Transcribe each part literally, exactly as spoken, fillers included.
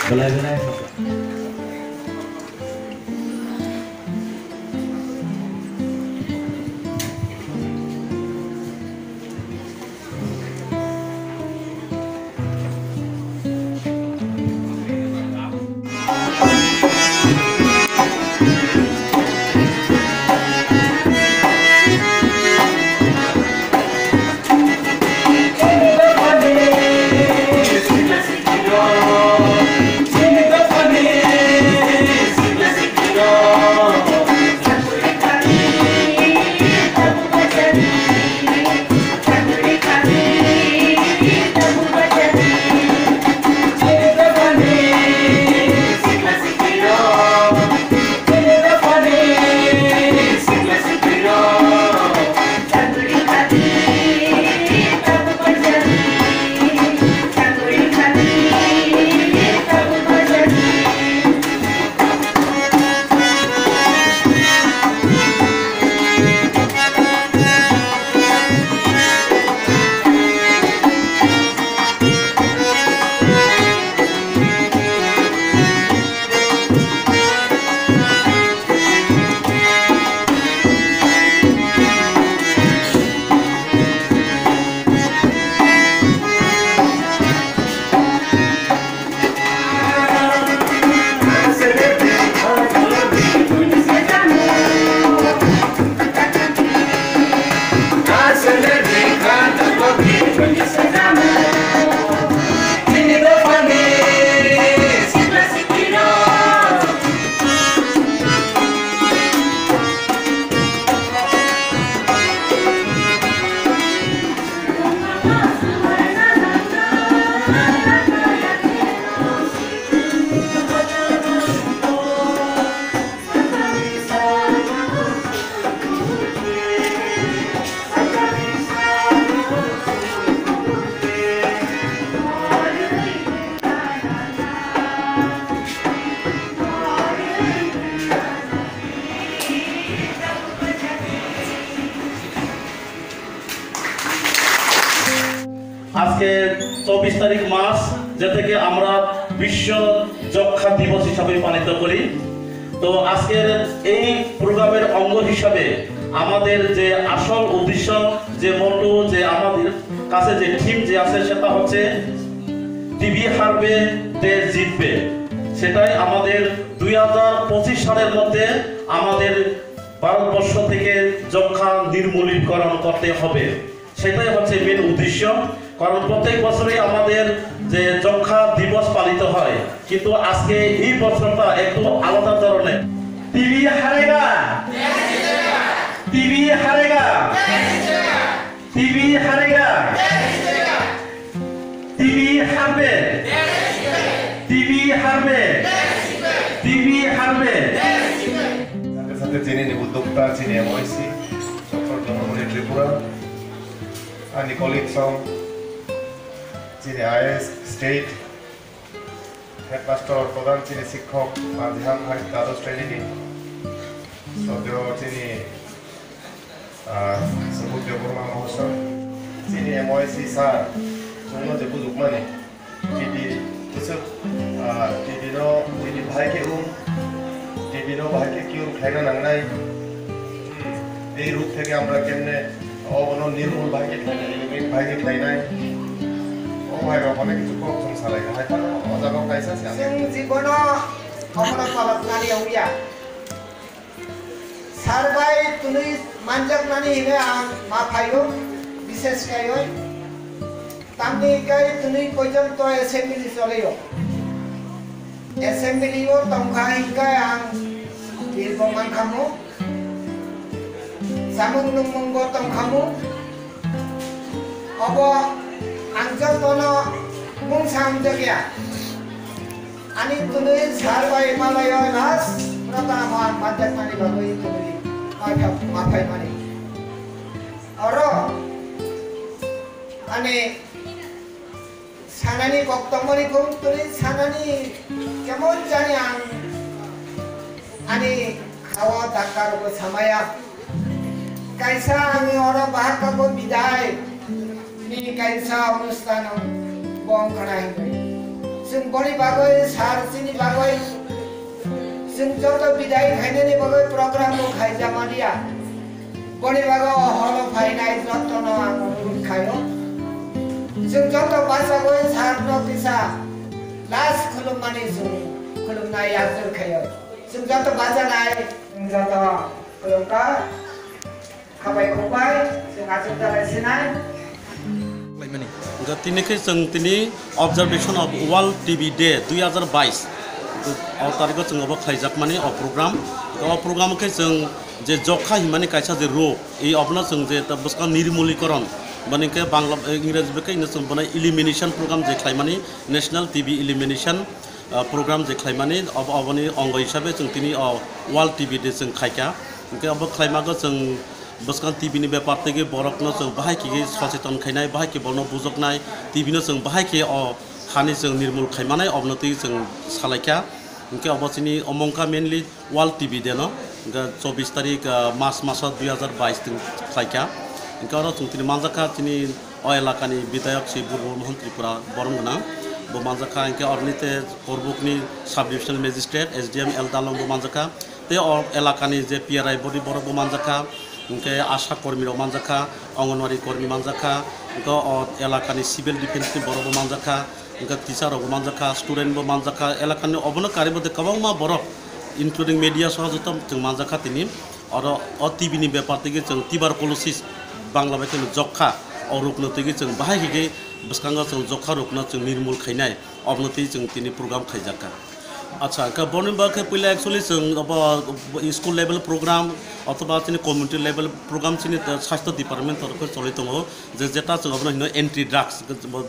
Belai belai. আজকে চব্বিশ তারিখ মাস, যেটাকে আমরা বিশ্ব যক্ষা দিবস হিসাবে পালিত করি। তো আজকের এই প্রোগ্রামের অঙ্গ হিসাবে আমাদের যে আসল উদ্দেশ্য, যে মোটো, যে আমাদের কাছে যে থিম যে আছে, সেটা হচ্ছে টিবি হারবে, দেশ জিতবে। সেটাই আমাদের দুই হাজার পঁচিশ সালের মধ্যে আমাদের ভারতবর্ষ থেকে যক্ষা নির্মূলীকরণ করতে হবে, সেটাই হচ্ছে মেন উদ্দেশ্য। কারণ প্রত্যেক বছরই আমাদের যে যক্ষা দিবস পালিত হয়, কিন্তু আজকে এই বছরটা একটু আলাদা ধরনের। টিবি হারেগা, টিবি হারেগা, টিবি হারেগা, টিবি হারবে, টিবি হারবে, টিবি হারবে। সাথে সাথে যিনি উদ্যোক্তা, যিনি এমওআইসি, ডক্টর জনমণি ত্রিপুরা, ani colleague song, যিনি আইএস স্টেট হেডমাস্টার প্রধান, যিনি শিক্ষক, মাঝে হাম ভাই দ্বাদশ শ্রেণীনি, শ্রদ্ধেয় যিনি, আহ, সুবোধ দেববর্মা মহাশয়, যিনি এমওআইসি স্যার, চুনো যে বুঝুক মানে, টিবি, বুঝুক, আহ, টিবি no, টিবি ভাই কে উম, TB no bahai khe cure khlaina nangnai. Hmm. Ei rok theke amra kemne obono nirbul bahai khe khlainai, eliminate bahai khe khlainai. O bhai rok onek kichu kok chwng salai kha. Hai phano o jaga o kaisa se ang. Chwng jibono obono palak nani ongya. Sir bai twnwi manjaknani hwnwi ang ma phaio, bishes khaiwi. Tamni hwnkhe twnwi poijonto assembly cholaio. Assembly o tongkha hwnkhe ang birbo mankhamu, chamung nungmungo tongkhamu. Obo ang jotono mungsa hamjakya. Ani twnwi sar bai malai o nas program o ang manjakmani bagwi twnwi maphai-, maphaimani. Oro ani sanani kok tongmani kung twnwi sanani kemon jani ang ani hao dakar bo samaya. Kaisa ang oro bahaka bo bidai. Ni kaisa onusthan bong khana hinwi. Chwng boni bagwi sar chini bagwi. Chwng joto bidai khainani bagwi program bo khaijak mania. Boni bagwi o holo phainai jotono ang onurudh khaio. Chwng joto bachagwi sarno kisa last khulummani chwng khulumnai yakjor khaio. Chwng joto bachanai, chwng joto khulumkha. Khabai khukbai, chwng achuk dalai sinai. Laimani. Hwnkhe tini khe chwng tini Observation of World T B Day dui hazar bais. O tarikho chwng obo khlaijakmani o program. O program khe chwng je jokha himani kaisa je rog, ei obono chwng je ta bwskang nirmulikoron, bani khe Bangla, eh, Ingreji bai khe hino chwng bono elimination program je khlaimani, National T B Elimination, ah, program je khlaimani, ob-, oboni ongo hisabe chwng tini o World T B Day chwng khaikha. Hwnkhe obo khlaimago chwng bwskang T B ni bepar twi borokno chwng bahai khe socheton khainai, bahai khe bono bujoknai, T B no chwng bahai khe o hani chwng nirmul khaimanai, obono twi chwng salaikha. Hwnkhe obo chini omongkha mainly World T B Day no, hwnkhe chobbish tarik, ah, March maso dui hazar bais twi khlaikha. Hwnkhe oro chwng tini manjakha chini o elakani bidhayok si Burbul Mohan Tripura borom gwnang, bo manjakha. Hwnkhe oroni te Korbukni Sub Divisional Magistrate, S D M L Dalong bo manjakha. Tei o elakani je P R I body borok bo manjakha, hwnkhe asha kormi rok manjakha, Anganwadi kormi manjakha, hwnkhe o elakani civil defense ni borok bo manjakha, hwnkhe teacher rok bo manjakha, student bo manjakha, elakani obono karwi bo tei kwbangma borok including media soho joto chwng manjakha tini. Oro o T B ni bepar twi chwng tuberculosis, Bangla bai kheno jokha, o rokno twi chwng bahai khe bwskango chwng jokha rokno chwng nirmul khainai, obono twi chwng tini program khaijakha. Acha, hwnkhe boni bagwi puila actually chwng abo school level program othoba chini community level program chini, uh, swasthya department torokhe choli tongo, je jeta chwng abono hino anti drugs,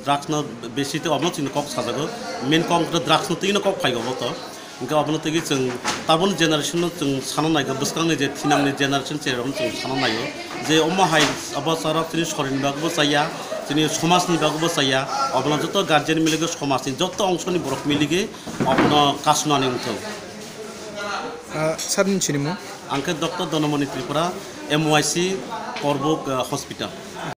drugs no besi tei obono chini kok sajago, main kok drugs no twi no kok phaigo obo to. Hwnkhe obono twi chwng taboni generation no chwng sana naigo, bwskangni je thinangni generation cherokno chwng sana naigo, je omo hai abo chwrok chini sorini bagwibo chaya, chini somajni bagwibo chaya, obono joto guardian miligwi somajni joto ongsoni borok miligwi obono kasnani wngthok. Ah, sir, nini sinimung? Ang khe Doctor Donamoni Tripura, M Y C, Korbuk, ah, Hospital.